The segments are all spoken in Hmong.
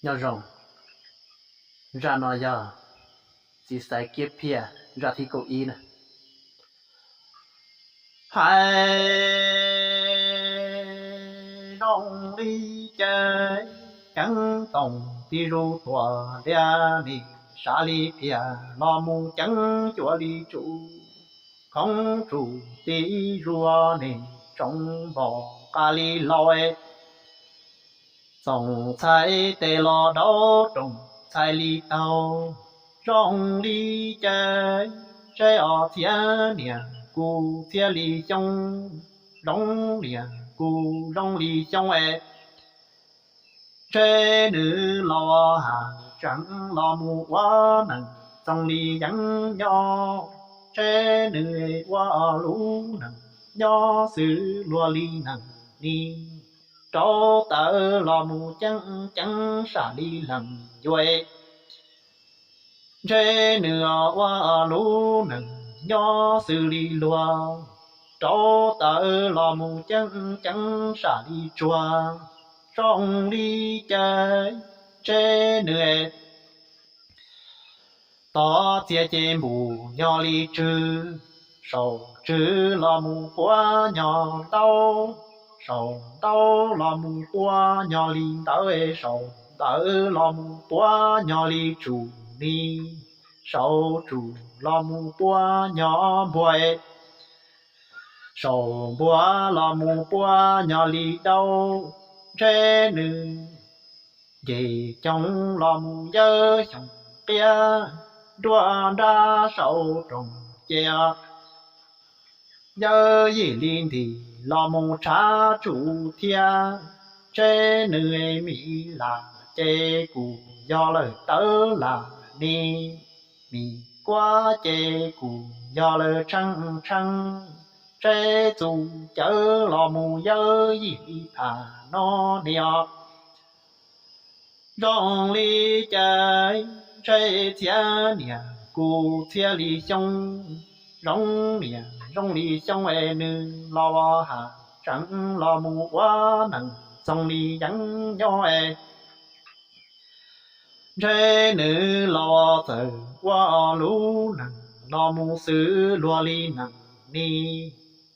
Nyob zoo, zaj no yog Txiv Xaiv Kiab Phiaj zaj thib kaum ib na. Hais zoo li ces ceeb toom tib zuj tuam liab nis, sav li phiaj los mus ceeb cuag li tsuj, khoob tsuj tib zuag nis, tsoov npog qas li laus, txoov txhais tes los daub roos txhais li taug. Zoo li ces ntshe os txhiab niam kuv txhiab li xyoo, zoo niam kuv zoo li xyoo es, ntshe nws los has tseem los mus ua neeg txoov li yeeb nyob, ntshe nws ua lub neej nyob xws luag li neeg ni, rau taws los mus ceeb ceeb sam li leej yuav, ntshe nws ua lub neej nyob xws li luag, rau taws los mus ceeb ceeb sam li tsuag. Zoo li ces ntshe nws tod txia ces npum nyo li tswv, saum tswv los mus puab nyo ntaub, saum ntaub los mus puab nyo li ntawv, saum ntawv los mus puab nyo li tsum ni, saum tsum los mus puab nyo npuag, saum npuag los mus puab nyo li daub, ntshe nws nce xyoo los mus yawb xyoo qiab, nruab nrab saum roos ces yawb yim li ntim los mus tshav tsum thiab, ntshe nws mis lam ces kuj yog lawm tawv lam ni, mis kuab ces kuj yog lawm tsheej tsheej, ntshe txuj cawv los mus yawb yim li tham no niam. Zoo li ces ntshe txhiab niam kuv txhiab li xyoo, zoo niam zoo li xyoo es nws los has tseem los mus ua neej txoov li yeeb nyob es, ntshe nws los txawm ua lub neej los mus xws luag li neej ni,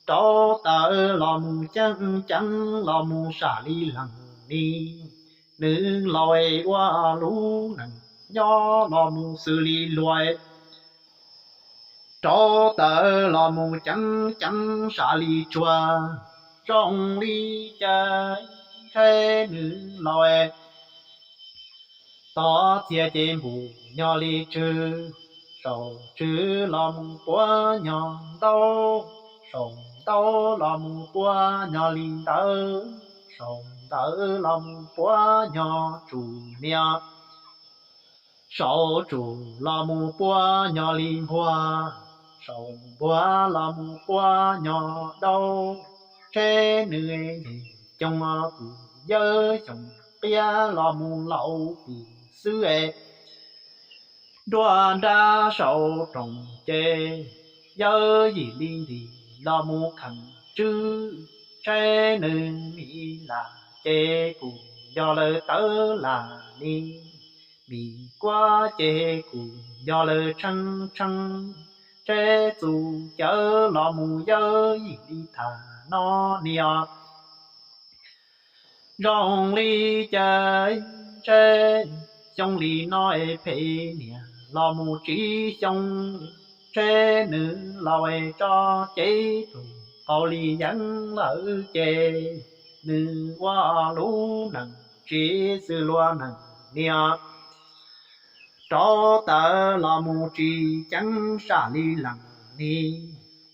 rau taws los mus ceeb ceeb los mus sam li leej ni, nws los ua lub neej nyob los mus xws li luag, rau taws los mus ceeb ceeb sam li tsuag. Zoo li ces ntshe nws los tod txia ces npum nyo li tswv, saum tswv los mus puab nyo ntaub, saum ntaub los mus puab nyo li ntawv, saum ntawv los mus puab nyo tsum niam, saum tsum los mus puab nyo li npuag, saum npuag los mus puab nyo daub, ntshe nws nce xyoo kuj yawb xyoo qiab los mus laus pim xwb es, nruab nrab saum roos ces yawb yim li ntim los mus kheem tswb, ntshe nws mis lam ces kuj yog lawm tawv lam ni, mis kuab ces kuj yog lawm tsheej tsheej, ntshe txuj cawv los mus yawb yim li tham no niam. Zoo li ces ntshe xyoo li no es phem niam los mus tsiv xyoo, ntshe nws los es tso cev tus qau li yeeb lawm ces nws ua lub neej tsis xws luag neej niam, rau taws los mus tsis ceeb sam li leej ni,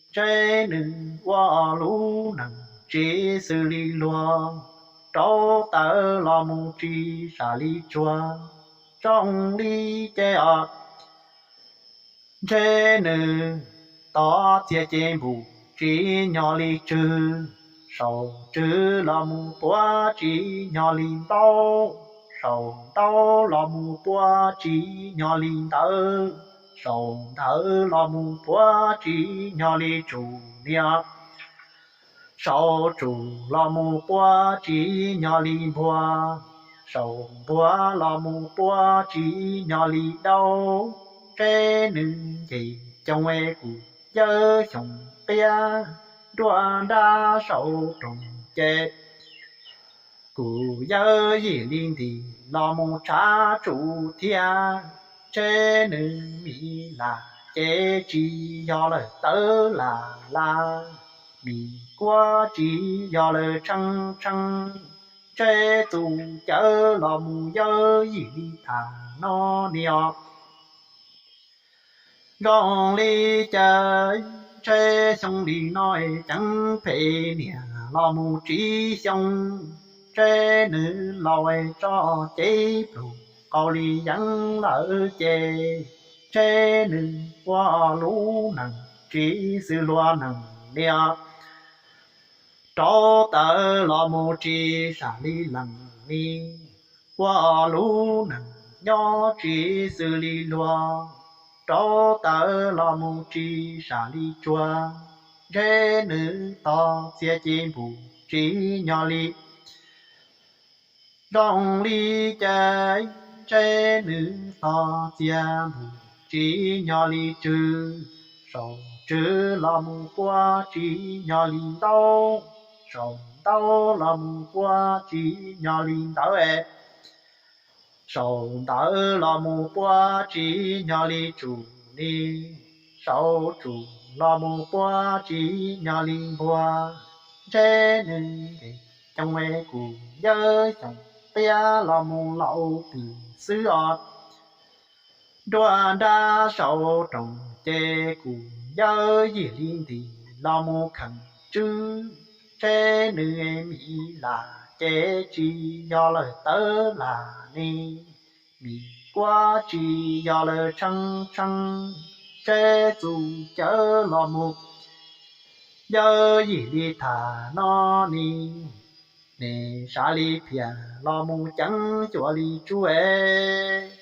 ntshe nws ua lub neej tsis xws li luag, rau taws los mus tsis sam li tsuag. Zoo li ces os, ntshe nws tod txia ces npum tsis nyo li tswv, saum tswv los mus puab tsis nyo li ntaub, saum ntaub los mus puab tsis nyo li ntawv, saum ntawv los mus puab tsis nyo li tsum niam, saum tsum los mus puab tsis nyo li npuag, saum npuag los mus puab tsis nyob li daub, ntseb nws nce xyoo es kuv yawg xyoo qiab, nruab nrab saum rooj ces kuv yawg yim li ntim los mus tshav tsuj thiab, ntseb nws mis las ces tsis yog lawm tawv las las, mis kuab tsis yog lawm tsheeb tsheeb, ntseb txuj cawv los mus yawg yim li tham no ni os. Zoo li cas ntseb xyoo li no es ceev phem niam los mus tsiv xyoo, ntseb nws laus es tso cev plum qaus li yeeb lawm ces, ntseb nws ua lub neej tsis xws luag neej li os. Rauv taws los mus tsis sam li lees li, ua lub neej nyob tsis xws li luag. Rauv taws los mus tsis sam li tsuag, ntseb nws tog txia ces npum tsis nyob li. Zoo li cas ntseb nws tog txia npum tsis nyob li tswv, saum tswv los mus puab tsis nyob li ntaub, saum ntaub los mus puab tsis nyob li ntawv, saum ntawv los mus puab tsis nyob li tsum li, saum tsum los mus puab tsis nyob li npuag, ntseb nws nce xyoo es kuv yawg xyoo qiab los mus laus pw xwb os. Nruab nrab saum rooj ces kuv yawg yim li ntim los mus kheem tswb, ntseb nws mis las ces tsis yog lawm tawv las ni, mis kuab tsis yog lawm tsheeb tsheeb, ntseb txuj cawv los mus yawg yim li tham no ni, nws sam li phiaj los mus ceev cuag li tsuag es.